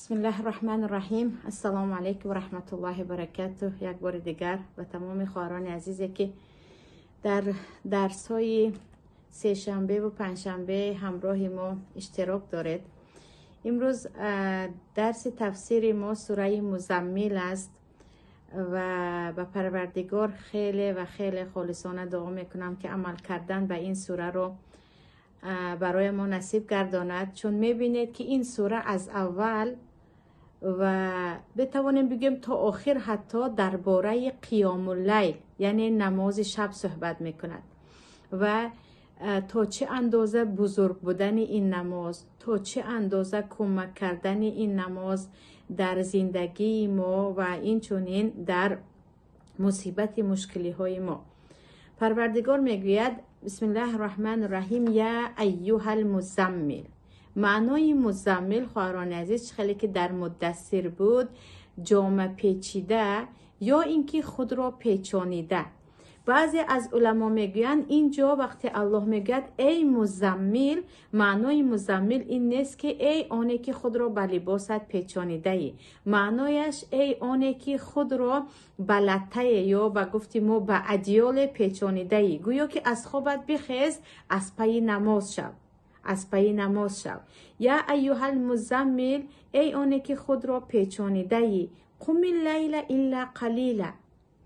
Бисмиллаҳи раҳмани раҳим. Ассалому алайкум ва раҳматуллоҳи баракатуҳ. Як бори дигар ба тамоми хоҳарони азизе, ки дар дарсҳои сешанбеву панҷшанбе ҳамроҳи мо иштирок доред. Имрӯз дарси тафсири мо сураи Музаммил аст ва ба Парвардигор хеле ва хеле холисона дуо мекунам, ки амал кардан ба ин сураро барои мо насиб гардонад, чун мебинед, ки ин сура аз аввал ва битавонем бигӯем то охир ҳатто дар бораи қиёмуллайл, яъне намози шаб, суҳбат мекунад ва то чӣ андоза бузург будани ин намоз, то чӣ андоза кӯмак кардани ин намоз дар зиндагии мо ва инчунин дар мусибати мушкилиҳои мо. Парвардигор мегӯяд: бисмиллаҳи раҳмани раҳим, я айюҳал музаммил. Маънои музаммил, хоҳарони азиз, чӣ хеле ки дар муддассир буд, ҷома печида ё ин ки худро печонида. Баъзе аз уламо мегӯянд, ин ҷо вақте Аллоҳ мегӯяд «эй музаммил», маънои музаммил ин нест, ки эй оне ки худро ба либосат печонидаӣ. Маънояш эй оне ки худро ба латтае ё ба гуфти мо ба одеяле печонидаӣ, гӯё ки аз хобат бихез, аз пайи намоз шав, аз пайи намоз шав. Я айюҳал музаммил, эй оне ки худро печонидаӣ, қумил лайла илла қалила,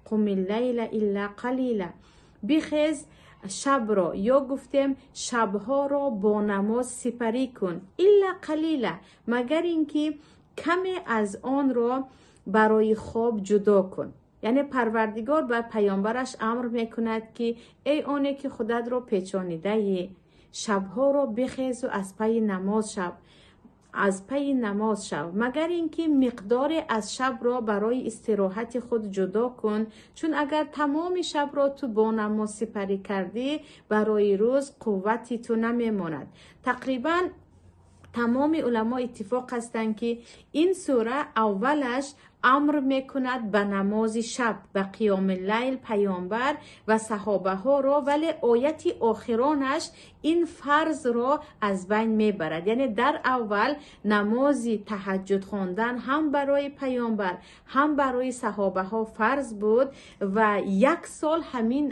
қумил лайла илла қалила, бихез шабро ё гуфтем шабҳоро бо намоз сипарӣ кун, илла қалила, магар ин ки каме аз онро барои хоб ҷудо кун. Яъне Парвардигор ба паёмбараш амр мекунад, ки эй оне ки худатро печонидаӣ, шабҳоро бихезу аз пайи намоз шав, аз пайи намоз шав, магар ин ки миқдоре аз шабро барои истироҳати худ ҷудо кун, чун агар тамоми шабро ту бо намоз сипарӣ кардӣ, барои рӯз қуввати ту намемонад. Тақрибан тамоми уламо иттифоқ ҳастанд, ки ин сура аввалаш амр мекунад ба намози шаб, ба қиёми лайл паёмбар ва саҳобаҳоро, вале ояти охиронаш ин фарзро аз байн мебарад. Яъне дар аввал намози таҳаҷҷуд хондан ҳам барои паёмбар, ҳам барои саҳобаҳо фарз буд ва як сол ҳамин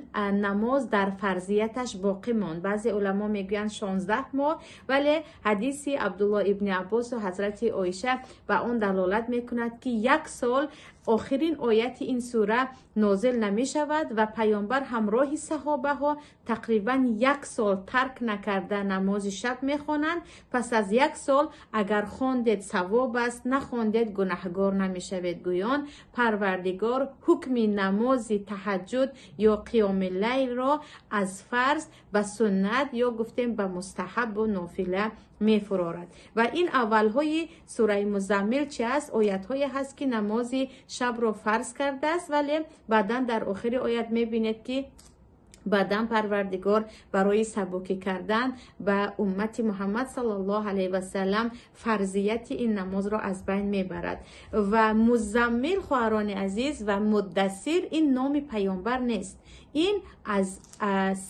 намоз дар фарзияташ боқӣ монд. Баъзе уламо мегӯянд 16 моҳ, вале ҳадиси Абдулло ибни Аббосу ҳазрати Оиша ба он далолат мекунад, ки як сол охирин ояти ин сура нозил намешавад ва паёмбар ҳамроҳи саҳобаҳо тақрибан як сол тарк накарда намози шаб мехонанд. Пас аз як сол агар хондед, савоб аст, нахондед, гунаҳгор намешавед гӯён Парвардигор ҳукми намози таҳаҷҷуд ё қиёми лайлро аз фарз ба суннат ё гуфтем ба мустаҳаббу нофила мефурорад. Ва ин аввалҳои сураи Музаммил чи аст? Оятҳое ҳаст, ки намози шабро фарз кардааст, вале баъдан дар охири оят мебинед, ки баъдан Парвардигор барои сабукӣ кардан ба уммати Муҳаммад саллаллоҳу алайҳи васалам фарзияти ин намозро аз байн мебарад. Ва музаммил, хоҳарони азиз, ва муддассир ин номи паёмбар нест, ин аз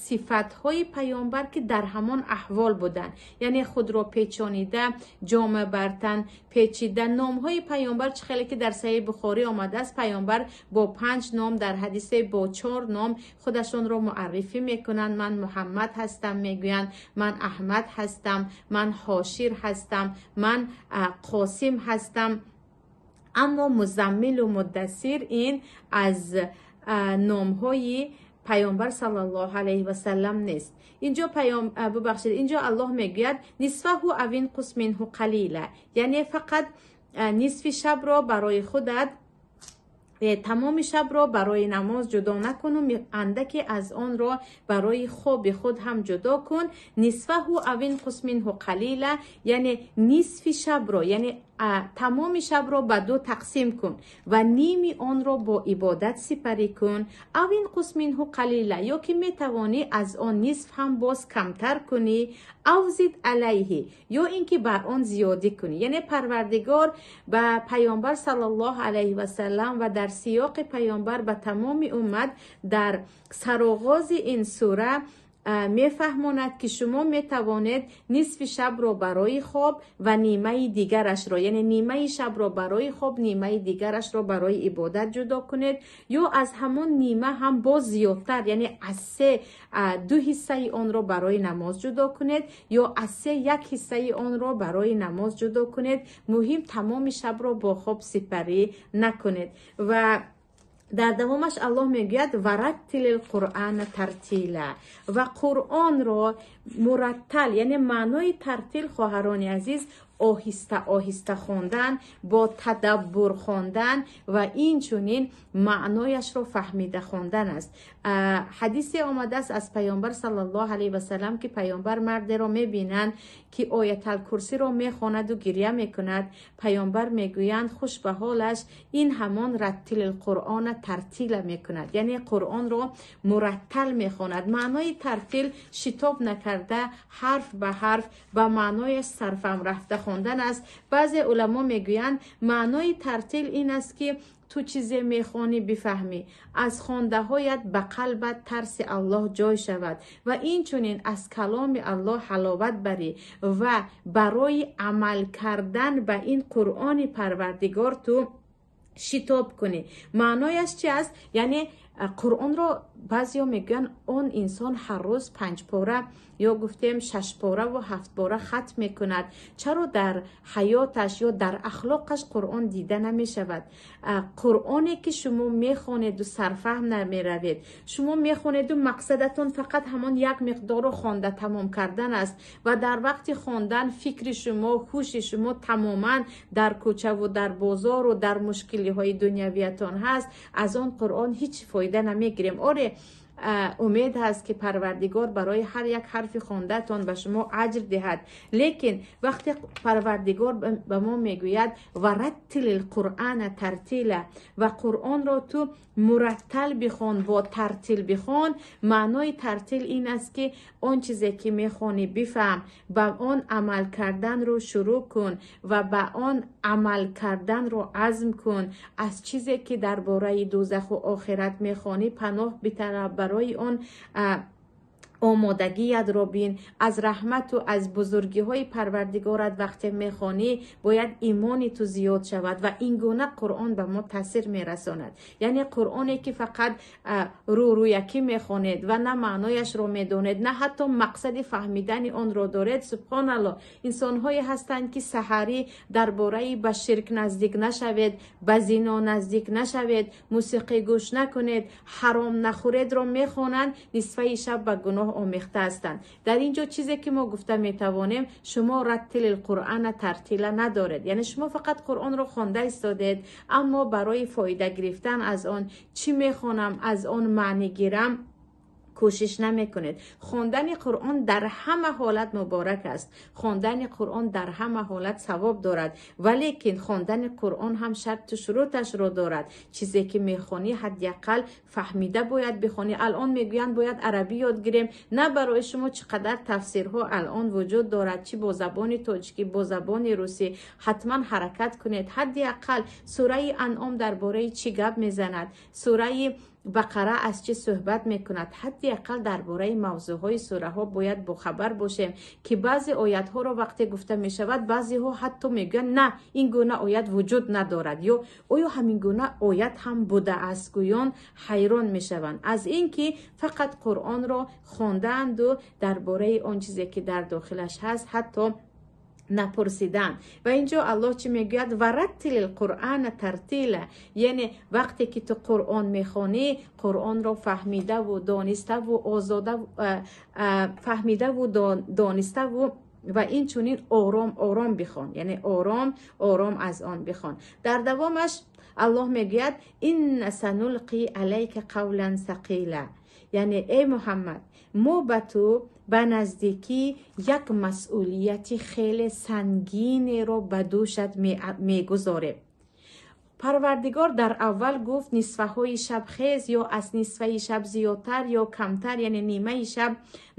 сифатҳои паёмбар, ки дар ҳамон аҳвол буданд, яъне худро печонида, ҷома бар тан печида. Номҳои паёмбар, чӣ хеле ки дар Саҳеҳи Бухорӣ омадааст, паёмбар бо панҷ ном, дар ҳадисе бо чор ном худашонро муаррифӣ мекунанд. «Ман Муҳаммад ҳастам», мегӯянд, «ман Аҳмад ҳастам, ман Ҳошир ҳастам, ман Қосим ҳастам». Аммо музаммилу муддассир ин аз номҳои паёмбар саллаллоҳу алайҳи васалам нест. Инҷо паём, бубахшед, инҷо Аллоҳ мегӯяд: нисфаҳу авинқус минҳу қалила, яъне фақат нисфи шабро барои худат, тамоми шабро барои намоз ҷудо накуну андаке аз онро барои хоби худ ҳам ҷудо кун. Нисфаҳу авинқус минҳу қалила, яъне нисфи шабро, яъне тамоми шабро ба ду тақсим кун ва ними онро бо ибодат сипарӣ кун. Авинқус минҳу қалила, ё ки метавонӣ аз он нисф ҳам боз камтар кунӣ. Авзид алайҳи, ё ин ки бар он зиёдӣ кунӣ. Яъне Парвардигор ба паёмбар саллаллоҳу алайҳи васалам ва дар сиёқи паёмбар ба тамоми уммат дар сароғози ин сура мефаҳмонад, ки шумо метавонед нисфи шабро барои хоб ва нимаи дигарашро, яъне нимаи шабро барои хоб, нимаи дигарашро барои ибодат ҷудо кунед, ё аз ҳамон нима ҳам боз зиёдтар, яъне аз се ду ҳиссаи онро барои намоз ҷудо кунед, ё аз се як ҳиссаи онро барои намоз ҷудо кунед. Муҳим, тамоми шабро бо хоб сипарӣ накунед. Ва дар давомаш Аллоҳ мегӯяд: ورتل القرآن ترتیلا, ва Қуръонро мураттал, яъне маънои тартил, хоҳарони азиз, оҳиста оҳиста хондан, бо тадаббур хондан ва инчунин маънояшро фаҳмида хондан аст. Ҳадисе омадааст аз Паёнбар саллаллоҳу алайҳи васалам, ки Паёнбар мардеро мебинанд, ки Ояталкурсиро мехонаду гиря мекунад. Паёнбар мегӯянд: «Хуш ба ҳолаш, ин ҳамон رتل القرآن ترتیلا мекунад», яъне Қуръонро мураттал мехонад. Маънои тартил шитоб накарда, ҳарф ба ҳарф, ба маънояш сарфаҳм рафта хондан аст. Баъзе уламо мегӯянд, маънои тартил ин аст, ки ту чизе мехонӣ, бифаҳмӣ, аз хондаҳоят ба қалбат тарси Аллоҳ ҷой шавад ва инчунин аз каломи Аллоҳ ҳаловат барӣ ва барои амал кардан ба ин Қуръони Парвардигор ту шитоб кунӣ. Маънояш чи аст? Яъне Қуръонро баъзеҳо мегӯянд, он инсон ҳар рӯз панҷпора ё гуфтем шашпораву ҳафтпора хатм мекунад, чаро дар ҳаёташ ё дар ахлоқаш Қуръон дида намешавад? Қуръоне ки шумо мехонеду сарфаҳм намеравед, шумо мехонеду мақсадатон фақат ҳамон як миқдорро хонда тамом кардан аст ва дар вақти хондан фикри шумо, ҳуши шумо тамоман дар кӯчаву дар бозору дар мушкилиҳои дунявиятон ҳаст, аз он Қуръон ҳеҷ фоида намегирем. Оре, умед ҳаст, ки Парвардигор барои ҳар як ҳарфи хондаатон ба шумо аҷр диҳад, лекин вақте Парвардигор ба мо мегӯяд: ورتل القرآن ترتیلا, ва Қуръонро ту мураттал бихон, бо тартил бихон, маънои тартил ин аст, ки он чизе ки мехонӣ, бифаҳм, ба он амал карданро шурӯъ кун ва ба он амал карданро азм кун. Аз чизе ки дар бораи дӯзаху охират мехонӣ, паноҳ биталаб, барои он омодагиятро бин. Аз раҳмату аз бузургиҳои Парвардигорат вақте мехонӣ, бояд имони ту зиёд шавад ва ин гуна Қуръон ба мо таъсир мерасонад. Яъне Қуръоне ки фақат рӯрӯякӣ мехонед ва на маънояшро медонед, на ҳатто мақсади фаҳмидани онро доред. Субҳоналло, инсонҳое ҳастанд, ки саҳарӣ дар бораи ба ширк наздик нашавед, ба зино наздик нашавед, мусиқӣ гӯш накунед, ҳаром нахӯредро мехонанд, нисфаи шаб ба гуноҳ омехта ҳастанд. Дар ин ҷо чизе ки мо гуфта метавонем, шумо رتل القرآن ترتیلا надоред, яъне шумо фақат Қуръонро хонда истодед, аммо барои фоида гирифтан аз он, чӣ мехонам, аз он маънӣ гирам, кӯшиш намекунед. Хондани Қуръон дар ҳама ҳолат муборак аст, хондани Қуръон дар ҳама ҳолат савоб дорад, валекин хондани Қуръон ҳам шарту шуруташро дорад. Чизе ки мехонӣ, ҳадди ақал фаҳмида бояд бихонӣ. Алон мегӯянд, бояд арабӣ ёд гирем. На, барои шумо чӣ қадар тафсирҳо алон вуҷуд дорад, чӣ бо забони тоҷикӣ, бо забони русӣ. Ҳатман ҳаракат кунед, ҳадди ақал сураи Анъом дар бораи чӣ гап мезанад, сураи Бақара аз чӣ суҳбат мекунад, ҳадди ақал дар бораи мавзӯъҳои сураҳо бояд бохабар бошем, ки баъзе оятҳоро вақте гуфта мешавад, баъзеҳо ҳатто мегӯянд: «На, ин гуна оят вуҷуд надорад» ё «Оё ҳамин гуна оят ҳам будааст?» гӯён ҳайрон мешаванд аз ин ки фақат Қуръонро хондаанду дар бораи он чизе ки дар дохилаш ҳаст, ҳатто напурсидан. Ва инҷо Аллоҳ чӣ мегӯяд? ورتل القرآن ترتیلا, яъне вақте ки ту Қуръон мехонӣ, Қуръонро фаҳмидаву дониставу озода, фаҳмидаву дониставу ва инчунин ором ором бихон, яъне ором ором аз он бихон. Дар давомаш Аллоҳ мегӯяд: إنا سنلقي عليك قولا ثقيلا, яъне эй Муҳаммад, мо ба ту ба наздикӣ як масъулияти хеле сангинеро ба дӯшат мегузорем. Парвардигор дар аввал гуфт нисфаҳои шаб хез ё аз нисфаи шаб зиёдтар ё камтар, яъне нимаи шаб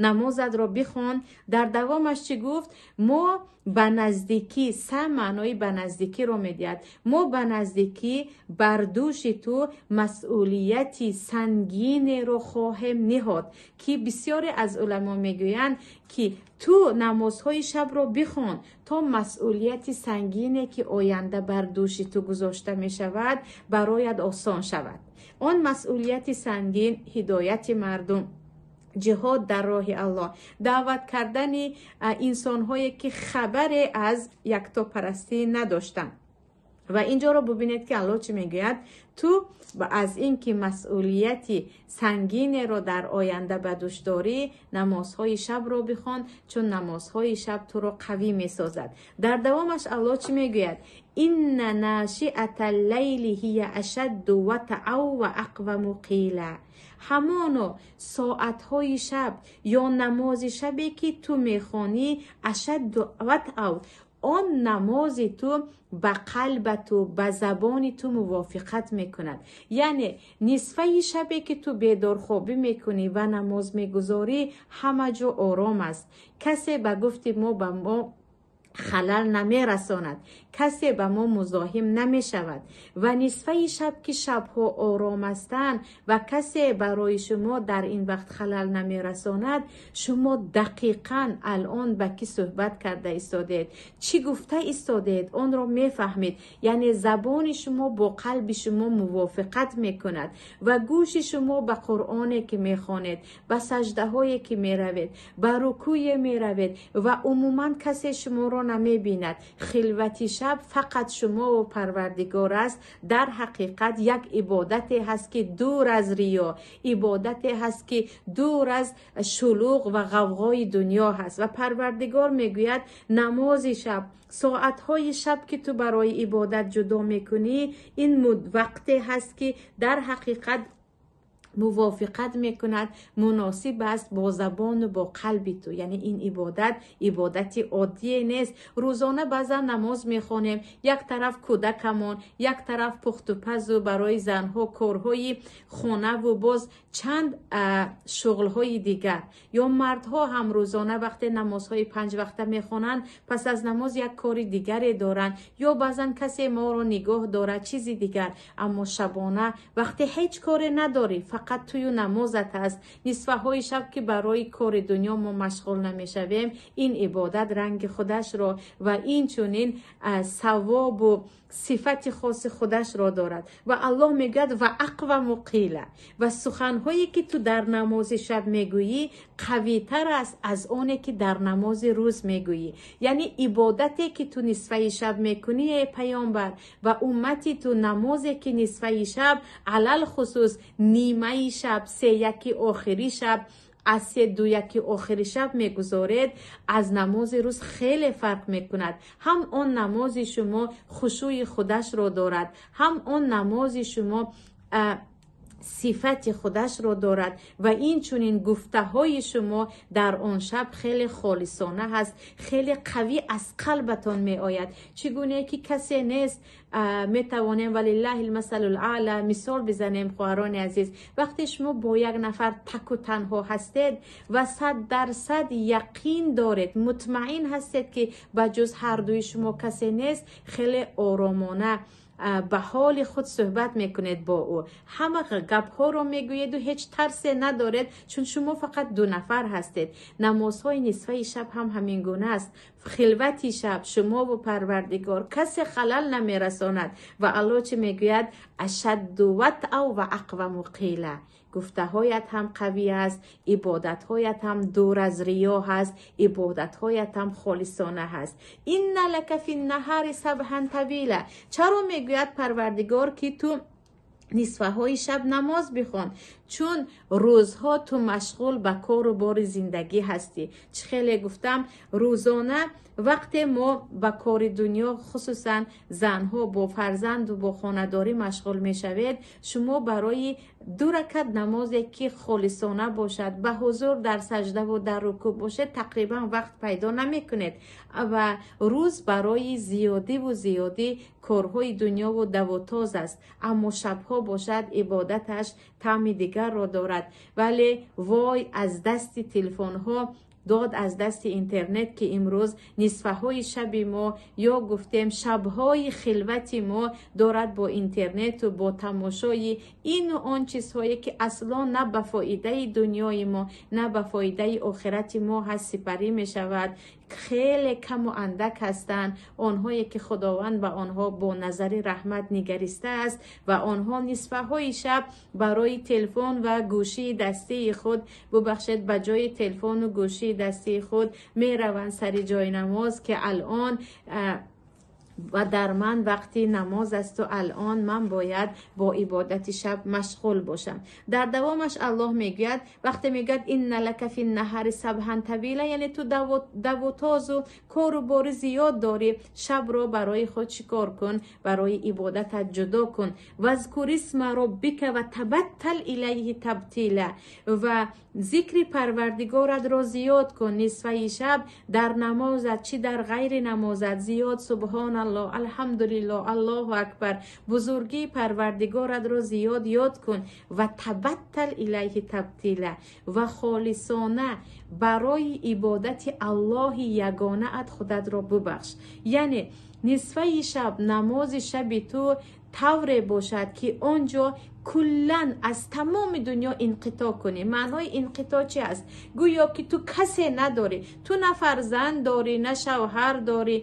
намозатро бихон. Дар давомаш чӣ гуфт? Мо ба наздикӣ, са маънои ба наздикиро медиҳад, мо ба наздикӣ бар дӯши ту масъулияти сангинеро хоҳем ниҳод, ки бисёре аз уламо мегӯянд, ки ту намозҳои шабро бихон то масъулияти сангине, ки оянда бар дӯши ту гузошта мешавад, барояд осон шавад. Он масъулияти сангин ҳидояти мардум, ҷиҳод дар роҳи Аллоҳ, даъват кардани инсонҳое, ки хабаре аз яктопарастӣ надоштанд. Ва инҷоро бубинед, ки Аллоҳ чӣ мегӯяд: ту аз ин ки масъулияти сангинеро дар оянда ба дӯш дорӣ, намозҳои шабро бихон, чун намозҳои шаб туро қавӣ месозад. Дар давомаш Аллоҳ чӣ мегӯяд? Инна нашиата лайли ҳия ашадду ватъау ва ақваму қила. Ҳамоно соатҳои шаб ё намози шабе, ки ту мехонӣ, ашадду ватъау, он намози ту ба қалбату ба забони ту мувофиқат мекунад. Яъне нисфаи шабе, ки ту бедорхобӣ мекунӣ ва намоз мегузорӣ, ҳама ҷо ором аст, касе ба гуфти мо ба мо халал намерасонад, касе ба мо музоҳим намешавад. Ва нисфаи шаб, ки шабҳо ором ҳастанд ва касе барои шумо дар ин вақт халал намерасонад, шумо дақиқан алон ба кӣ суҳбат карда истодед, чӣ гуфта истодед, онро мефаҳмед. Яъне забони шумо бо қалби шумо мувофиқат мекунад ва гӯши шумо ба Қуръоне, ки мехонед, ба саждаҳое, ки меравед, ба рукӯе меравед ва умуман касе шуморо намебинад. Хилвати шаб фақат шумо ва Парвардигор аст. Дар ҳақиқат як ибодате ҳаст, ки дур аз риё, ибодате ҳаст, ки дур аз шулуғ ва ғавғои дунё ҳаст. Ва Парвардигор мегӯяд: намози шаб, соатҳои шаб, ки ту барои ибодат ҷудо мекунӣ, ин вақте ҳаст, ки дар ҳақиқат мувофиқат мекунад, муносиб аст бо забону бо қалби ту. Яъне ин ибодат ибодати оддие нест. Рӯзона баъзан намоз мехонем, як тараф кӯдакамон, як тараф пухтупазу барои занҳо корҳои хонаву боз чанд шуғлҳои дигар. Ё мардҳо ҳам рӯзона вақте намозҳои панҷвақта мехонанд, пас аз намоз як кори дигаре доранд, ё баъзан касе моро нигоҳ дорад, чизи дигар. Аммо шабона вақте ҳеҷ коре надорӣ, фақат тую намозат аст, нисфаҳои шаб, ки барои кори дунё мо машғул намешавем, ин ибодат ранги худашро ва инчунин савобу сифати хоси худашро дорад. Ва Аллоҳ мегӯяд: ва ақваму қила, ва суханҳое, ки ту дар намози шаб мегӯӣ, қавитар аст аз оне, ки дар намози рӯз мегӯӣ. Яъне ибодате, ки ту нисфаи шаб мекунӣ, эй паёмбар, ва уммати ту, намозе, ки нисфаи шаб, алалхусус нимаи шаб, сеяки охири шаб, аз се дуяки охири шаб мегузоред, аз намози рӯз хеле фарқ мекунад. Ҳам он намози шумо хушӯи худашро дорад, ҳам он намози шумо сифати худашро дорад ва инчунин гуфтаҳои шумо дар он шаб хеле холисона ҳаст, хеле қавӣ аз қалбатон меояд. Чӣ гуне ки касе нест, метавонем, валиллаҳи лмасалу лаъла, мисол бизанем. Хоҳарони азиз, вақте шумо бо як нафар таку танҳо ҳастед ва 100% яқин доред, мутмаин ҳастед, ки ба ҷуз ҳардуи шумо касе нест, хеле оромона ба ҳоли худ суҳбат мекунед бо ӯ, ҳама гапҳоро мегӯеду ҳеҷ тарсе надоред, чун шумо фақат ду нафар ҳастед. Намозҳои нисфаи шаб ҳам ҳамин гуна аст. Хилвати шаб, шумову Парвардигор, касе халал намерасонад. Ва Аллоҳ чӣ мегӯяд? Ашадду ватъау ва ақваму қила. Гуфтаҳоят ҳам қавӣ аст, ибодатҳоят ҳам дур аз риё ҳаст, ибодатҳоят ҳам холисона ҳаст. Инна лака фи наҳари сабҳан тавила. Чаро мегӯяд Парвардигор, ки ту нисфаҳои шаб намоз бихон? Чун рӯзҳо ту машғул ба кору бори зиндагӣ ҳастӣ. Чӣ хеле гуфтам, рӯзона вақте мо ба кори дунё, хусусан занҳо бо фарзанду бо хонадорӣ машғул мешавед, шумо барои 2 ракат намозе ки холисона бошад, ба ҳузур дар саҷдаву дар рукӯъ бошед, тақрибан вақт пайдо намекунед ва рӯз барои зиёдиву зиёдӣ корҳои дунёву давутоз аст. Аммо шабҳо бошад, ибодаташ таъми дигарро дорад. Вале вой аз дасти телефонҳо, дод аз дасти интернет, ки имрӯз нисфаҳои шаби мо ё гуфтем шабҳои хилвати мо дорад бо интернету бо тамошои ину он чизҳое ки асло на ба фоидаи дунёи мо, на ба фоидаи охирати мо ҳаст, сипарӣ мешавад. Хеле каму андак ҳастанд онҳое ки Худованд ба онҳо бо назари раҳмат нигаристааст ва онҳо нисфаҳои шаб барои телефон ва гӯшии дастии худ, бубахшед, ба ҷои телефону гӯшии дастии худ мераванд сари ҷои намоз, ки алон ва дар ман вақти намоз асту алон ман бояд бо ибодати шаб машғул бошам. Дар давомаш Аллоҳ мегӯяд, вақте мегӯяд инна лака фи наҳари сабҳан тавила, яъне ту давутозу кору бори зиёд дорӣ, шабро барои худ чӣ кор кун? Барои ибодатат ҷудо кун. Вазкур исма роббика ва табаттал илайҳи табтила, ва зикри Парвардигоратро зиёд кун. Нисфаи шаб дар намозат, чӣ дар ғайри намозат, зиёд субҳоналлоҳ, алҳамдулиллоҳ, Аллоҳу акбар, бузургии Парвардигоратро зиёд ёд кун. Ва табаттал илайҳи табтила, ва холисона барои ибодати Аллоҳи ягонаат худатро бубахш. Яъне нисфаи шаб намози шаби ту тавре бошад, ки он ҷо куллан аз тамоми дунё инқитоъ кунӣ. Маънои инқитоъ чи аст? Гӯё ки ту касе надорӣ, ту на фарзанд дорӣ, на шавҳар дорӣ,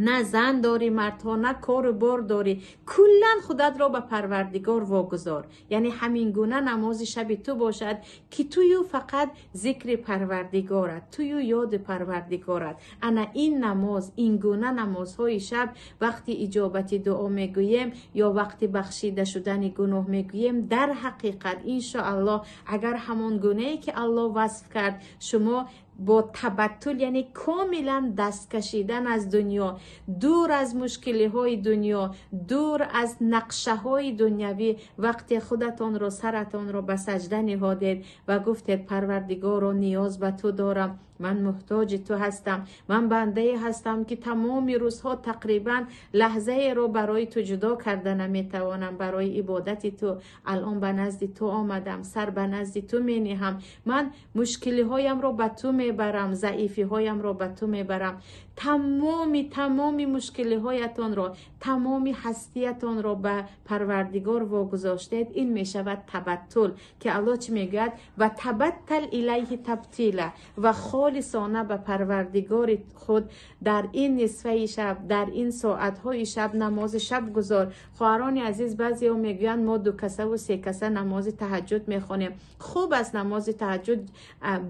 на зан дорӣ, мардҳо, на кору бор дорӣ. Куллан худатро ба Парвардигор вогузор. Яъне ҳамин гуна намози шаби ту бошад, ки тую фақат зикри Парвардигорат, тую ёди Парвардигорат. Ана ин намоз, ин гуна намозҳои шаб вақти иҷобати дуо мегӯем ё вақти бахшида шудани гуноҳ мегӯем, дар ҳақиқат иншоаллоҳ агар ҳамон гунае ки Аллоҳ васф кард, шумо бо табаттул, яъне комилан даст кашидан аз дунё, дур аз мушкилиҳои дунё, дур аз нақшаҳои дунявӣ, вақте худатонро, саратонро ба саҷда ниҳодед ва гуфтед Парвардигоро, ниёз ба ту дорам, ман муҳтоҷи ту ҳастам, ман бандае ҳастам ки тамоми рӯзҳо тақрибан лаҳзаеро барои ту ҷудо карда наметавонам, барои ибодати ту алон ба назди ту омадам, сар ба назди ту мениҳам, ман мушкилиҳоямро ба ту мебарам, заифиҳоямро ба ту мебарам. Тамоми мушкилиҳоятонро, тамоми ҳастиятонро ба Парвардигор вогузоштед. Ин мешавад табаттул, ки Аллоҳ чӣ мегӯяд? Ва табаттал илайҳи табтила, ва холисона ба Парвардигори худ дар ин нисфаи шаб, дар ин соатҳои шаб намози шаб гузор. Хоҳарони азиз, баъзеҳо мегӯянд мо 2 касаву 3 каса намози таҳаҷҷуд мехонем. Хуб аст намози таҳаҷҷуд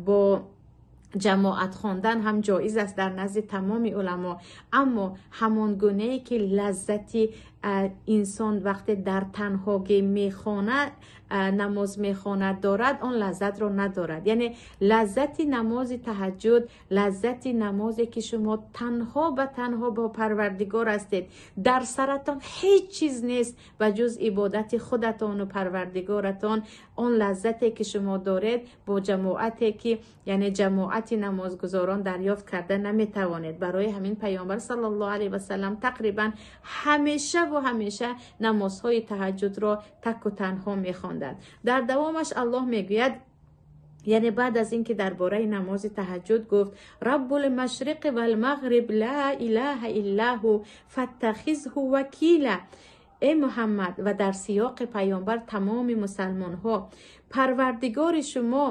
бо ҷамоат хондан ҳам ҷоиз аст дар назди тамоми уламо, аммо ҳамон гунае ки лаззати инсон вақте дар танҳогӣ мехонад, намоз мехонад дорад, он лаззатро надорад. Яъне лаззати намози таҳаҷҷуд, лаззати намозе ки шумо танҳо ба танҳо бо Парвардигор ҳастед, дар саратон ҳеҷ чиз нест ба ҷуз ибодати худатону Парвардигоратон, он лаззате ки шумо доред бо ҷамоате ки, яъне ҷамоати намозгузорон дарёфт карда наметавонед. Барои ҳамин Паёмбар саллаллоҳу алайҳи васаллам тақрибан ҳамеша ва ҳамеша намозҳои таҳаҷҷудро таку танҳо мехонданд. Дар давомаш Аллоҳ мегӯяд, яъне баъд аз ин ки дар бораи намози таҳаҷҷуд гуфт раббул машриқи вал мағриб ла илаҳа иллаҳу фаттахизҳу вакила, эй Муҳаммад, ва дар сиёқи паёмбар тамоми мусалмонҳо, Парвардигори шумо,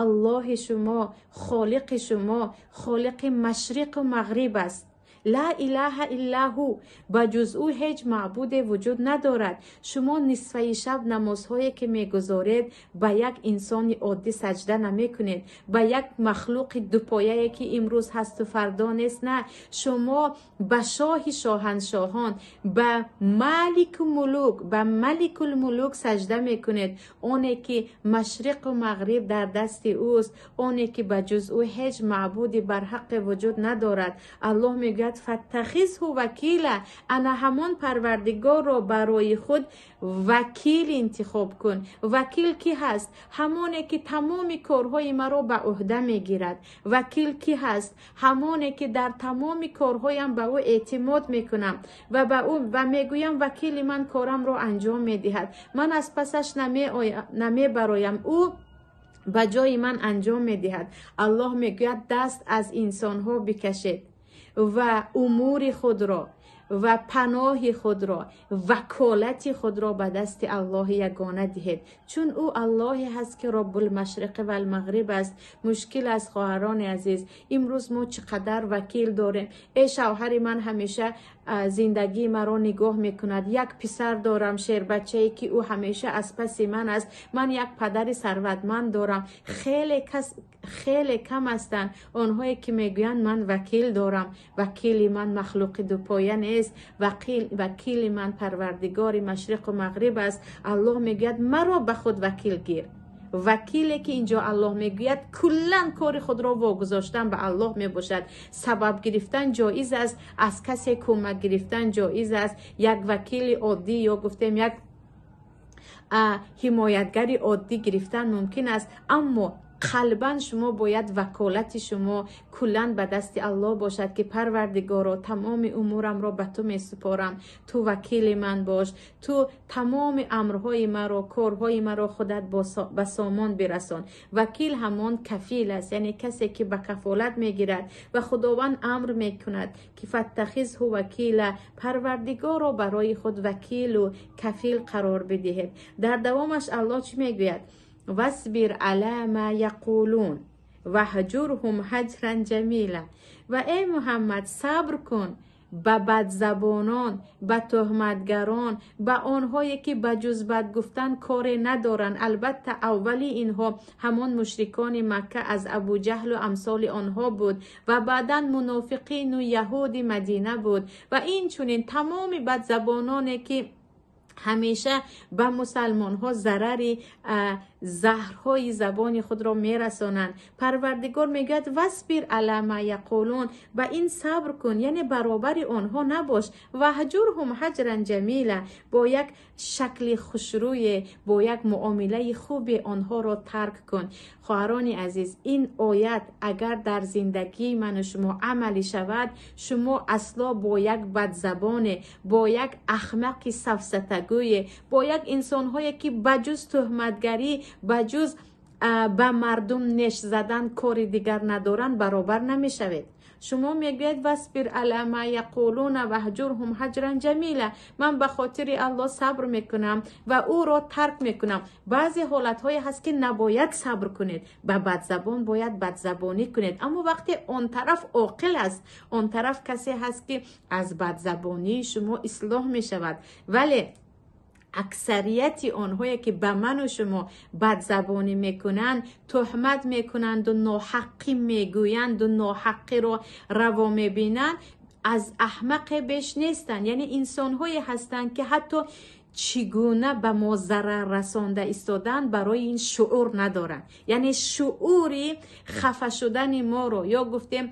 Аллоҳи шумо, холиқи шумо, холиқи машриқу мағриб аст. Ла илаҳа иллаҳу, ба ҷуз ӯ ҳеҷ маъбуде вуҷуд надорад. Шумо нисфаи шаб намозҳое ки мегузоред, ба як инсони оддӣ саҷда намекунед, ба як махлуқи дупояе ки имрӯз ҳасту фардо нест. На, шумо ба шоҳи шоҳаншоҳон, ба малику мулук, ба маликул мулук саҷда мекунед, оне ки машриқу мағриб дар дасти ӯст, оне ки ба ҷуз ӯ ҳеҷ маъбуди барҳаққе вуҷуд надорад. Аллоҳ мегӯяд: фаттахизҳу вакила, ана ҳамон парвардигорро барои худ вакил интихоб кун. Вакил кӣ ҳаст? Ҳамоне ки тамоми корҳои маро ба ӯҳда мегирад. Вакил кӣ ҳаст? Ҳамоне ки дар тамоми корҳоям ба ӯ эътимод мекунам ва ба ӯ ва мегӯям: вакили ман корамро анҷом медиҳад, ман аз пасаш намебароям, ӯ ба ҷои ман анҷом медиҳад. Аллоҳ мегӯяд: даст аз инсонҳо бикашед ва умури худро ва паноҳи худро, ваколати худро ба дасти Аллоҳи ягона диҳед, чун ӯ Аллоҳе ҳаст ки роббулмашриқи валмағриб аст. Мушкил аст, хоҳарони азиз, имрӯз мо чӣ қадар вакил дорем. Э, шавҳари ман ҳамеша зиндагии маро нигоҳ мекунад, як писар дорам, шербачае ки ӯ ҳамеша аз паси ман аст, ман як падари сарватманд дорам. Хеле кас, хеле кам ҳастанд онҳое ки мегӯянд: ман вакил дорам, вакили ман махлуқи дупоя нест, вакили ман парвардигори машриқу мағриб аст. Аллоҳ мегӯяд: маро ба худ вакил гир. Вакиле ки инҷо Аллоҳ мегӯяд, куллан кори худро вогузоштан ба Аллоҳ мебошад. Сабаб гирифтан ҷоиз аст, аз касе кӯмак гирифтан ҷоиз аст. Як вакили оддӣ ё гуфтем як ҳимоятгари оддӣ гирифтан мумкин аст, аммо қалбан шумо бояд ваколати шумо куллан ба дасти Аллоҳ бошад, ки парвардигоро, тамоми умурамро ба ту месупорам, ту вакили ман бош, ту тамоми амрҳои маро, корҳои маро худат ба сомон бирасон. Вакил ҳамон кафил аст, яъне касе ки ба кафолат мегирад, ва Худованд амр мекунад ки фаттахизҳу вакила, парвардигоро барои худ вакилу кафил қарор бидиҳед. Дар давомаш Аллоҳ чӣ мегӯяд? Васбир ала ма яқулун ваҳҷурҳум ҳаҷран ҷамила. Ва эй Муҳаммад, сабр кун ба бадзабонон, ба тӯҳматгарон, ба онҳое ки ба ҷуз бад гуфтан коре надоранд. Албатта, аввали инҳо ҳамон мушрикони Макка аз Абуҷаҳлу амсоли онҳо буд ва баъдан мунофиқину яҳуди Мадина буд, ва инчунин тамоми бадзабононе ки ҳамеша ба мусалмонҳо зарари заҳрҳои забони худро мерасонанд. Парвардигор мегӯяд: васбир ала ма яқулун, ба ин сабр кун, яъне баробари онҳо набош. Ваҳҷурҳум ҳаҷран ҷамила, бо як шакли хушрӯе, бо як муомилаи хубе онҳоро тарк кун. Хоҳарони азиз, ин оят агар дар зиндагии ману шумо амалӣ шавад, шумо асло бо як бадзабоне, бо як ахмақи сафсатагӯе, бо як инсонҳое ки ба ҷуз тӯҳматгарӣ, ба ҷуз ба мардум неш задан кори дигар надоранд, баробар намешавед. Шумо мегӯед: васбир ала ма яқулуна ваҳҷурҳум ҳаҷран ҷамила, ман ба хотири Аллоҳ сабр мекунам ва ӯро тарк мекунам. Баъзе ҳолатҳое ҳаст ки набояд сабр кунед, ба бадзабон бояд бадзабонӣ кунед, аммо вақте он тараф оқил аст, он тараф касе ҳаст ки аз бадзабонии шумо ислоҳ мешавад. Вале аксарияти онҳое ки ба ману шумо бадзабонӣ мекунанд, тӯҳмат мекунанду ноҳаққӣ мегӯянду ноҳаққиро раво мебинанд, аз аҳмақе беш нестанд. Яъне инсонҳое ҳастанд ки ҳатто чӣ гуна ба мо зарар расонда истодаанд, барои ин шуур надоранд. Яъне шуури хафа шудани моро ё гуфтем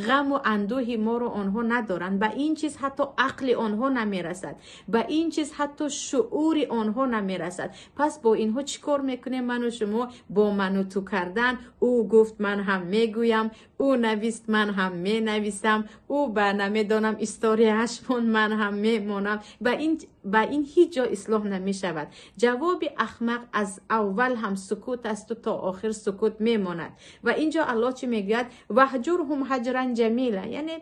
ғаму андӯҳи моро онҳо надоранд. Ба ин чиз ҳатто ақли онҳо намерасад, ба ин чиз ҳатто шуури онҳо намерасад. Пас бо инҳо чӣ кор мекунем ману шумо? Бо ману ту кардан: ӯ гуфт, ман ҳам мегӯям, ӯ навист, ман ҳам менависам, ӯ ба намедонам историяаш монд, ман ҳам мемонам. Ба ин ҳеҷ ҷо ислоҳ намешавад. Ҷавоби ахмақ аз аввал ҳам сукут асту то охир сукут мемонад. Ва инҷо Аллоҳ чӣ мегӯяд? Ваҳҷурҳум ҳаҷран ҷамила, яъне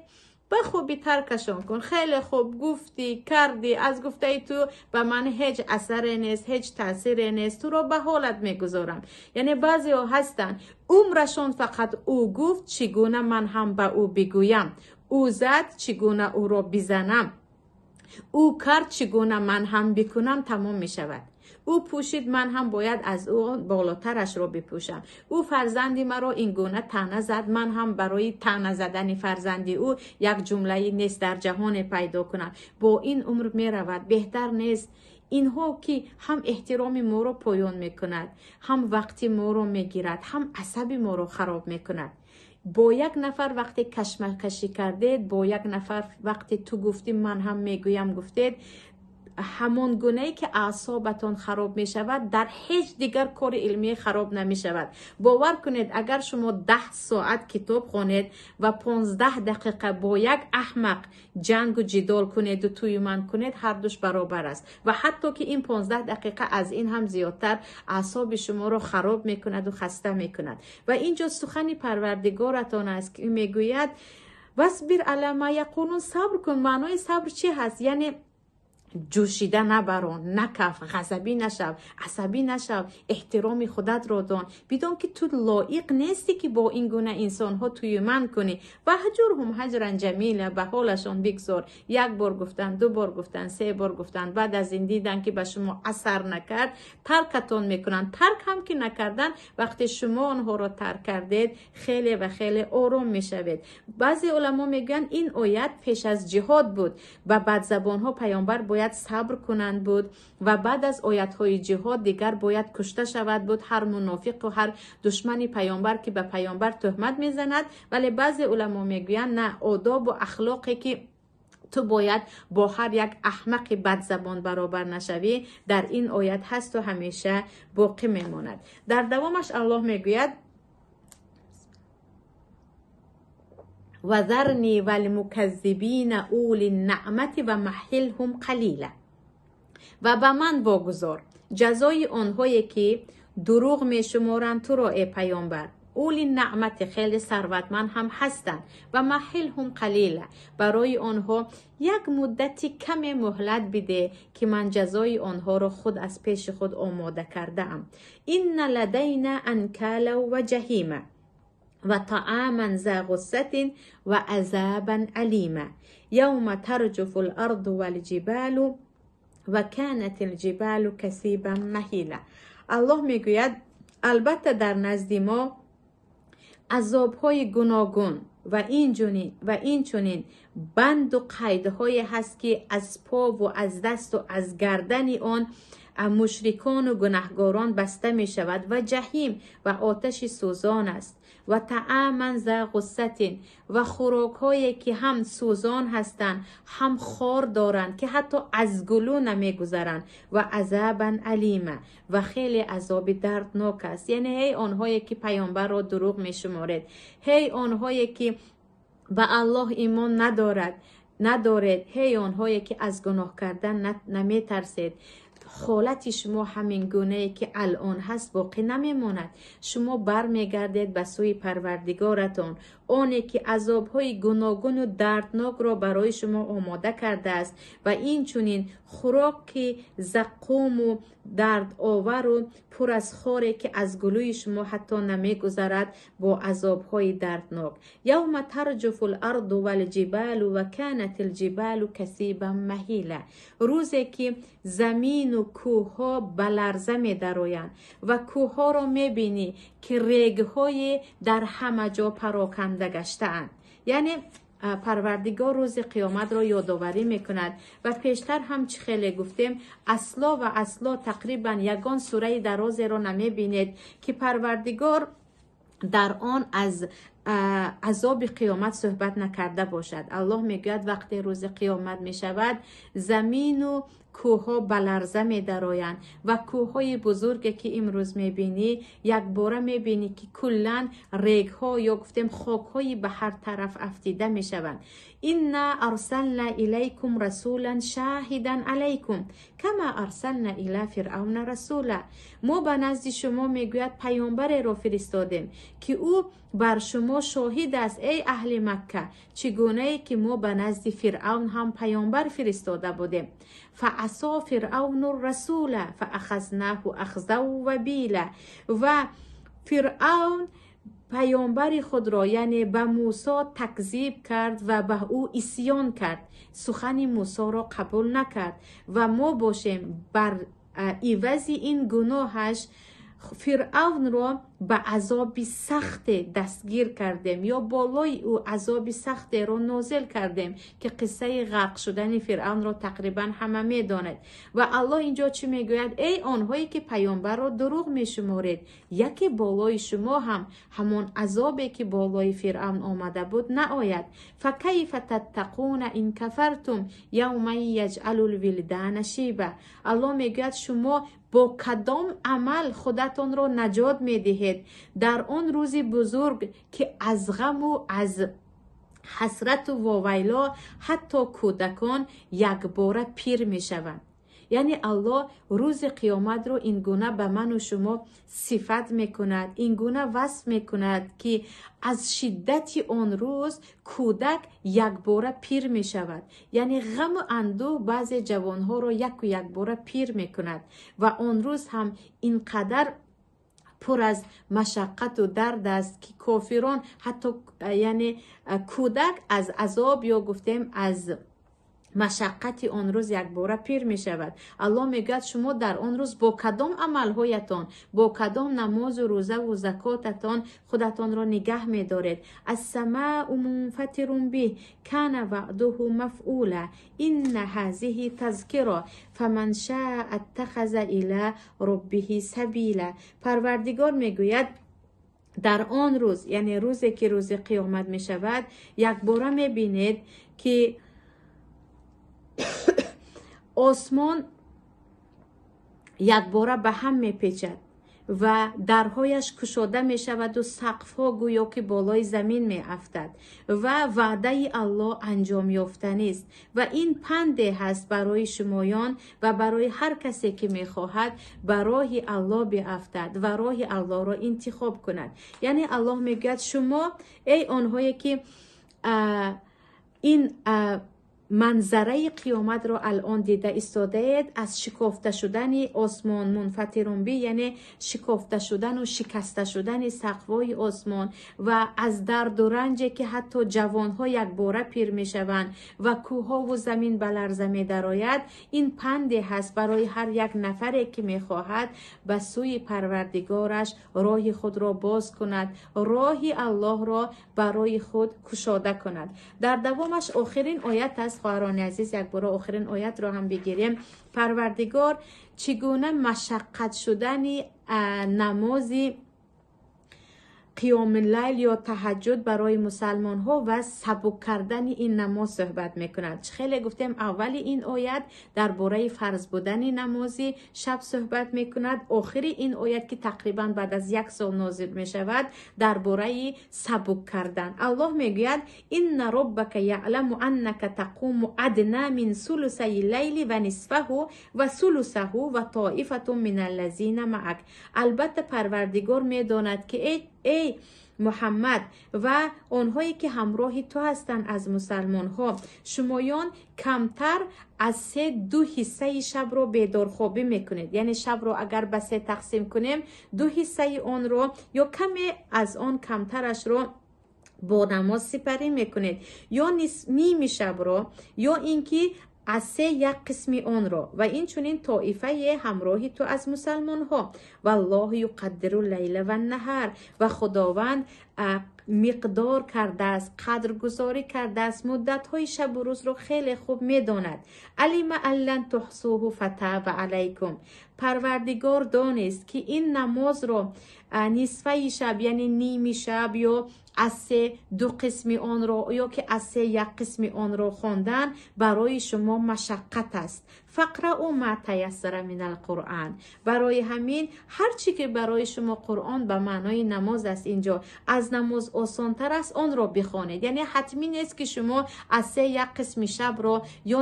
ба хубӣ таркашон кун. Хеле хуб гуфтӣ, кардӣ, аз гуфтаи ту ба ман ҳеҷ асаре нест, ҳеҷ таъсире нест, туро ба ҳолат мегузорам. Яъне баъзеҳо ҳастанд, умрашон фақат ӯ гуфт, чӣ гуна ман ҳам ба ӯ бигӯям. Ӯ зад, чӣ гуна ӯро бизанам? Ӯ кард, чӣ гуна ман ҳам бикунам? Тамом мешавад. Ӯ пӯшид, ман ҳам бояд аз ӯ болотарашро бипӯшам. Ӯ фарзанди маро ин гуна таъна зад, ман ҳам барои таъна задани фарзанди ӯ як ҷумлаи нест дар ҷаҳоне пайдо кунам. Бо ин умр меравад, беҳтар нест. Инҳо ки ҳам эҳтироми моро поён мекунад, ҳам вақти моро мегирад, ҳам асаби моро хароб мекунад. Бо як нафар вақте кашмакашӣ кардед, бо як нафар вақте ту гуфтӣ ман ҳам мегӯям гуфтед, ҳамон гунае ки аъсобатон хароб мешавад, дар ҳеҷ дигар кори илмӣ хароб намешавад. Бовар кунед, агар шумо 10 соат китоб хонед ва 15 дақиқа бо як аҳмақ ҷангу ҷидол кунеду туюман кунед, ҳардуш баробар аст. Ва ҳатто ки ин 15 дақиқа аз ин ҳам зиёдтар аъсоби шуморо хароб мекунаду хаста мекунад. Ва инҷо сухани Парвардигоратон аст, ки мегӯяд: васбир ала ма яқулун, сабр кун. Маънои сабр чӣ ҳаст? Яъне ҷӯшида набарон, накаф, ғазабӣ нашав, асабӣ нашав, эҳтироми худатро дон. Бидон ки ту лоиқ нестӣ ки бо ин гуна инсонҳо туюман кунӣ. Ваҳҷурҳум ҳаҷран ҷамила, ба ҳолашон бигзор. Як бор гуфтан, ду бор гуфтан, се бор гуфтан, баъд аз ин дидан ки ба шумо асар накард, таркатон мекунанд. Тарк ҳам ки накардан, вақте шумо онҳоро тарк кардед, хеле ва хеле ором мешавед. Баъзе уламо мегӯянд, ин оят пеш аз ҷиҳод буд. Ба бадзабонҳо паёмбар бояд сабр кунанд буд ва баъд аз оятҳои ҷиҳод дигар бояд кушта шавад буд ҳар мунофиқу ҳар душмани паёмбар ки ба паёмбар тӯҳмат мезанад. Вале баъзе уламо мегӯянд, на, одобу ахлоқе ки ту бояд бо ҳар як аҳмақи бадзабон баробар нашавӣ, дар ин оят ҳасту ҳамеша боқӣ мемонад. Дар давомаш Аллоҳ мегӯяд: вазарни валмуказзибина ули наъмати ва маҳилҳум қалила. Ва ба ман вогузор ҷазои онҳое ки дурӯғ мешуморанд туро, э паёмбар. Ули наъмати, хеле сарватманд ҳам ҳастанд, ва маҳилҳум қалила, барои онҳо як муддати каме муҳлат биде ки ман ҷазои онҳоро худ аз пеши худ омода кардаам. Инна ладайна анкалав ва ҷаҳима ва таъаман за ғуссатин ва азабан алима явма тарҷуфу ларду валҷибалу ва канат лҷибалу касибан маҳила. Аллоҳ мегӯяд, албатта дар назди мо азобҳои гуногун ва инчунин банду қайдҳое ҳаст ки аз пову аз дасту аз гардани он мушрикону гунаҳгорон баста мешавад, ва ҷаҳим ва оташи сӯзон аст, ва таъаман за ғуссатин, ва хӯрокҳое ки ҳам сӯзон ҳастанд, ҳам хор доранд ки ҳатто аз гулӯ намегузаранд, ва азабан алима, ва хеле азоби дарднок аст. Яъне ҳей онҳое ки паёмбарро дурӯғ мешуморед, ҳей онҳое ки ба Аллоҳ имон надоред, ҳей онҳое ки аз гуноҳ кардан наметарсед, ҳолати шумо ҳамин гунае ки алон ҳаст боқӣ намемонад. Шумо бармегардед ба сӯи Парвардигоратон, оне ки азобҳои гуногуну дарднокро барои шумо омода кардааст, ва инчунин хӯроки заққуму дардовару пур аз хоре ки аз гулӯи шумо ҳатто намегузарад бо азобҳои дарднок. Явма тарҷуфу ларду валҷибалу ва канат лҷибалу касибан маҳила. Рӯзе ки замину кӯҳҳо ба ларза медароянд ва кӯҳҳоро мебинӣ ки регҳое дар ҳама ҷо пароканда гаштаанд. Яъне Парвардигор рӯзи қиёматро ёдоварӣ мекунад. Ва пештар ҳам чӣ хеле гуфтем, асло ва асло тақрибан ягон сураи дарозеро намебинед ки Парвардигор дар он аз азоби қиёмат суҳбат накарда бошад. Аллоҳ мегӯяд, вақте рӯзи қиёмат мешавад, замину кӯҳҳо ба ларза медароянд ва кӯҳҳои бузурге ки имрӯз мебинӣ, якбора мебинӣ ки куллан регҳо ё гуфтем хокҳои ба ҳар тараф афтида мешаванд. Инна арсална илайкум расулан шаҳидан алайкум кама арсална ила фиръавна расула. Мо ба назди шумо, мегӯяд, паёмбареро фиристодем ки ӯ бар шумо шоҳид аст, эй аҳли Макка, чӣ гунае ки мо ба назди Фиръавн ҳам паёмбар фиристода будем. Фаасо фиръавну расула фаахазнаҳу ахзав вабила. Ва Фиръавн Паёмбари худро, яъне ба Мусо такзиб кард ва ба ӯ исьён кард, сухани Мусоро қабул накард. Ва мо бошем, бар ивази ин гуноҳаш Фиръавнро ба азоби сахте дастгир кардем ё болои ӯ азоби сахтеро нозил кардем, ки қиссаи ғарқ шудани Фиръавнро тақрибан ҳама медонад. Ва Аллоҳ инҷо чӣ мегӯяд? Эй онҳое ки паёмбарро дурӯғ мешуморед, яке болои шумо ҳам ҳамон азобе ки болои Фиръавн омада буд наояд. فكيف تتقون إن كفرتم يوما يجعل الولدان شيبا. Аллоҳ мегӯяд, шумо бо кадом амал худатонро наҷот медиҳед дар он рӯзи бузург, ки аз ғаму аз ҳасрату вовайло ҳатто кӯдакон якбора пир мешаванд. Яъне Аллоҳ рӯзи қиёматро ин гуна ба ману шумо сифат мекунад, ин гуна васф мекунад, ки аз шиддати он рӯз кӯдак якбора пир мешавад. Яъне ғаму андӯҳ баъзе ҷавонҳоро яку якбора пир мекунад ва он рӯз ҳам ин қадар пур аз машаққату дард аст, ки кофирон ҳатто, яъне кӯдак аз азоб ё гуфтем аз машаққати он рӯз якбора пир мешавад. Аллоҳ мегӯяд, шумо дар он рӯз бо кадом амалҳоятон, бо кадом намозу рӯзаву закотатон худатонро нигаҳ медоред? السماء منفطر به كان وعده مفعولا إن هذه تذكرة فمن شاء اتخذ إلى ربه سبيلا. Парвардигор мегӯяд, дар он рӯз, яъне рӯзе ки рӯзи қиёмат мешавад, якбора мебинед, ки осмон якбора ба ҳам мепечад ва дарҳояш кушода мешаваду сақфҳо гӯё ки болои замин меафтад ва ваъдаи Аллоҳ анҷом ёфтанист. Ва ин панде ҳаст барои шумоён ва барои ҳар касе ки мехоҳад ба роҳи Аллоҳ биафтад ва роҳи Аллоҳро интихоб кунад. Яъне Аллоҳ мегӯяд, шумо эй онҳое ки ин манзараи қиёматро алон дида истодаед, аз шикофта шудани осмон, منفطر به, яъне шикофта шудану шикаста шудани сақфҳои осмон ва аз дарду ранҷе ки ҳатто ҷавонҳо якбора пир мешаванд ва кӯҳову замин ба ларза медарояд, ин панде ҳаст барои ҳар як нафаре ки мехоҳад ба сӯи Парвардигораш роҳи худро боз кунад, роҳи Аллоҳро барои худ кушода кунад. Дар давомаш охирин оят аст. Хоҳарони азиз, якбора охирин оятро ҳам бигирем. Парвардигор чӣ гуна машаққат шудани намози қиёми лайл ё таҳаҷҷуд барои мусалмонҳо ва сабук кардани ин намоз суҳбат мекунад. Хеле гуфтем, аввали ин оят дар бораи фарз будани намози шаб суҳбат мекунад, охири ин оят, ки тақрибан баъд аз як сол нозил мешавад, дар бораи сабук кардан. Аллоҳ мегӯяд: إن ربك يعلم أنك تقوم أدنى من ثلثي الليل ونصفه وثلثه وطائفة من الذين معك. Албатта, Парвардигор медонад, ки эй Муҳаммад ва онҳое ки ҳамроҳи ту ҳастанд аз мусалмонҳо, шумоён камтар аз се ду ҳиссаи шабро бедорхобӣ мекунед. Яъне шабро агар ба се тақсим кунем, ду ҳиссаи онро ё каме аз он камтарашро бо намоз сипарӣ мекунед, ё ними шабро, ё ин ки аз се як қисми онро, ва инчунин тоифае ҳамроҳи ту аз мусалмонҳо. والله يقدر الليل والنهار. Ва Худованд миқдор кардааст, қадргузорӣ кардааст, муддатҳои шабу рӯзро хеле хуб медонад. علم أن لن تحصوه فتاب عليكم. Парвардигор донист, ки ин намозро нисфаи шаб, яъне ними шаб ё аз се ду қисми онро ё ки аз се як қисми онро хондан барои шумо машаққат аст. فاقرءوا ما تيسر من القرآن. Барои ҳамин ҳар чӣ ки барои шумо, Қуръон ба маънои намоз аст инҷо, аз намоз осонтар аст, онро бихонед. Яъне ҳатмӣ нест, ки шумо аз се як қисми шабро ё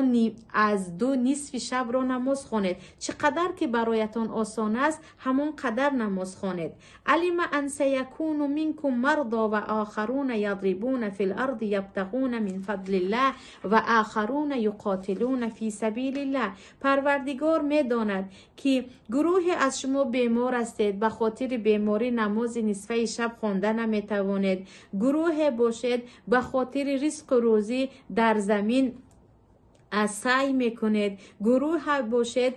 аз ду нисфи шабро намоз хонед. Чӣ қадар ки бароятон осон аст, ҳамон қадар намоз хонед. علم أن سيكون منكم مرضى وآخرون يضربون في الأرض يبتغون من فضل الله وآخرون يقاتلون في سبيل الله. Парвардигор медонад, ки гурӯҳе аз шумо бемор ҳастед, ба хотири беморӣ намози нисфаи шаб хонда наметавонед. Гурӯҳе бошед, ба хотири ризқу рӯзӣ дар замин саъй мекунед. Гурӯҳе бошед,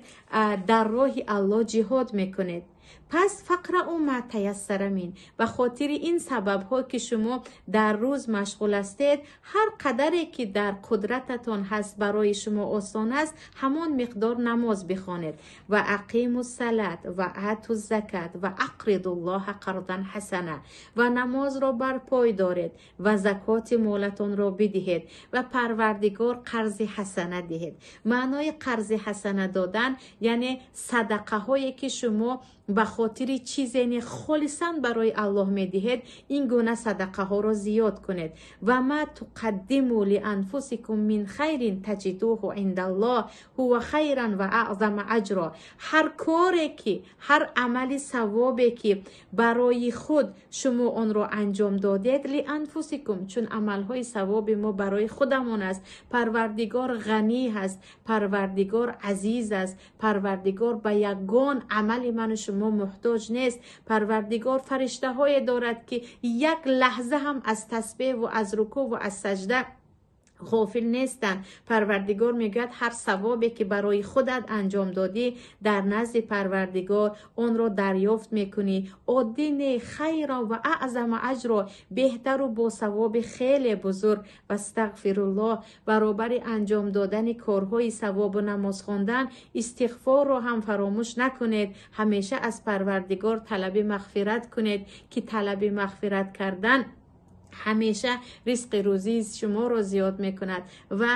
дар роҳи Аллоҳ ҷиҳод мекунед. Пас فاقرءوا ما تيسر منه. Ба хотири ин сабабҳо, ки шумо дар рӯз машғул ҳастед, ҳар қадаре ки дар қудрататон ҳаст, барои шумо осон аст, ҳамон миқдор намоз бихонед. وأقيموا الصلاة وآتوا الزكاة وأقرضوا الله قرضا حسنا. Ва намозро барпой доред ва закоти молатонро бидиҳед ва Парвардигор қарзи ҳасана диҳед. Маънои қарзи ҳасана додан, яъне садақаҳое, ки шумо ба хотири чизе не, холисан барои Аллоҳ медиҳед, ин гуна садақаҳоро зиёд кунед. وما تقدموا لأنفسكم من خير تجدوه عند الله هو خيرا وأعظم أجرا. Ҳар коре ки, ҳар амали савобе ки барои худ шумо онро анҷом додед, لأنفسكم, чун амалҳои савоби мо барои худамон аст. Парвардигор ғанӣ ҳаст, Парвардигор азиз аст, Парвардигор ба ягон амали ману шумо муҳтоҷ нест. Парвардигор фариштаҳое дорад, ки як лаҳза ҳам аз тасбеҳу аз рукӯъву аз саҷда ғофил нестанд. Парвардигор мегӯяд: ҳар савобе ки барои худат анҷом додӣ, дар назди Парвардигор онро дарёфт мекунӣ. Оддӣ не, خيرا وأعظم أجرا, беҳтару бо савоби хеле бузург. واستغفروا الله. Баробари анҷом додани корҳои савобу намоз хондан, истиғфорро ҳам фаромӯш накунед. Ҳамеша аз Парвардигор талаби мағфират кунед, ки талаби мағфират кардан ҳамеша ризқи рӯзии шуморо зиёд мекунад ва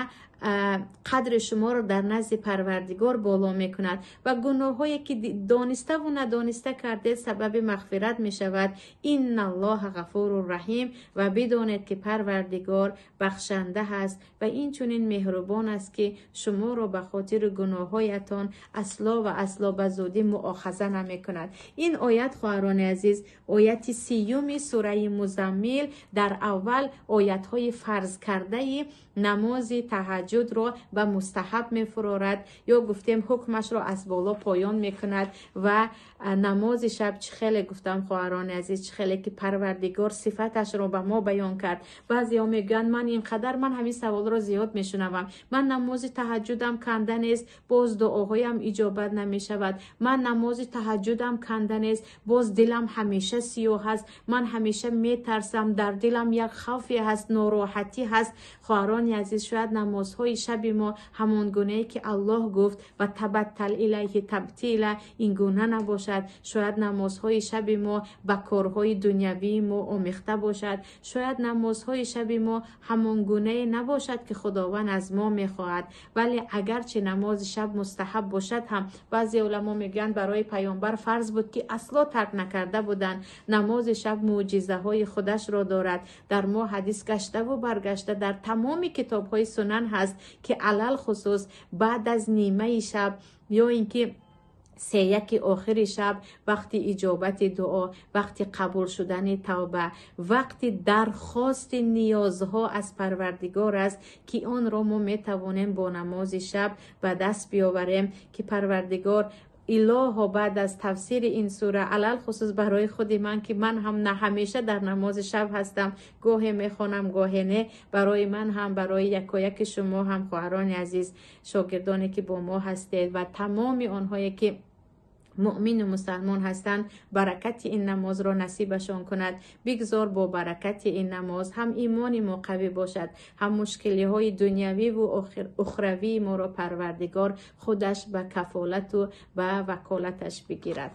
қадри шуморо дар назди Парвардигор боло мекунад ва гуноҳҳое ки дониставу надониста кардед, сабаби мағфират мешавад. إن الله غفور رحيم. Ва бидонед, ки Парвардигор бахшанда ҳаст ва инчунин меҳрубон аст, ки шуморо ба хотири гуноҳҳоятон асло ва асло ба зудӣ муохаза намекунад. Ин оят, хоҳарони азиз, ояти 30-уми сураи Музаммил, дар аввал оятҳои фарзкардаи намози таҳаҷҷудро ба мустаҳаб мефурорад, ё гуфтем, ҳукмашро аз боло поён мекунад. Ва намози шаб, чӣ хеле гуфтам, хоҳарони азиз, чӣ хеле ки Парвардигор сифаташро ба мо баён кард. Баъзеҳо мегӯянд: ман ин қадар, ман ҳамин саволро зиёд мешунавам, ман намози таҳаҷҷудам канда нест, боз дуоҳоям иҷобат намешавад. Ман намози таҳаҷҷудам канда нест, боз дилам ҳамеша сиёҳ аст, ман ҳамеша метарсам, дар дилам як хавфе ҳаст, нороҳатӣ ҳаст. Хоҳарони азиз, шояд намозҳои шаби мо ҳамон гунае ки Аллоҳ гуфт وتبتل إليه تبتيلا, ин гуна набошад. Шояд намозҳои шаби мо ба корҳои дунявии мо омехта бошад. Шояд намозҳои шаби мо ҳамон гунае набошад, ки Худованд аз мо мехоҳад. Вале агарчи намози шаб мустаҳаб бошад ҳам, баъзе уламо мегӯянд, барои паёмбар фарз буд, ки асло тарк накарда буданд. Намози шаб мӯъҷизаҳои худашро дорад. Дар мо ҳадис гаштаву баргашта дар тамоми китобҳои сунан ҳаст, ки алалхусус баъд аз нимаи шаб ё ин ки сеяки охири шаб вақти иҷобати дуо, вақти қабул шудани тавба, вақти дархости ниёзҳо аз Парвардигор аст, ки онро мо метавонем бо намози шаб ба даст биёварем. Ки Парвардигор, илоҳо, баъд аз тафсири ин сура, алалхусус барои худи ман, ки ман ҳам на ҳамеша дар намози шаб ҳастам, гоҳе мехонам, гоҳе не, барои ман ҳам, барои якояки шумо ҳам, хоҳарони азиз, шогирдоне ки бо мо ҳастед ва тамоми онҳое ки муъмину мусалмон ҳастанд, баракати ин намозро насибашон кунад. Бигзор бо баракати ин намоз ҳам имони мо қавӣ бошад, ҳам мушкилиҳои дунявиву ухравии моро Парвардигор худаш ба кафолату ба ваколаташ бигирад.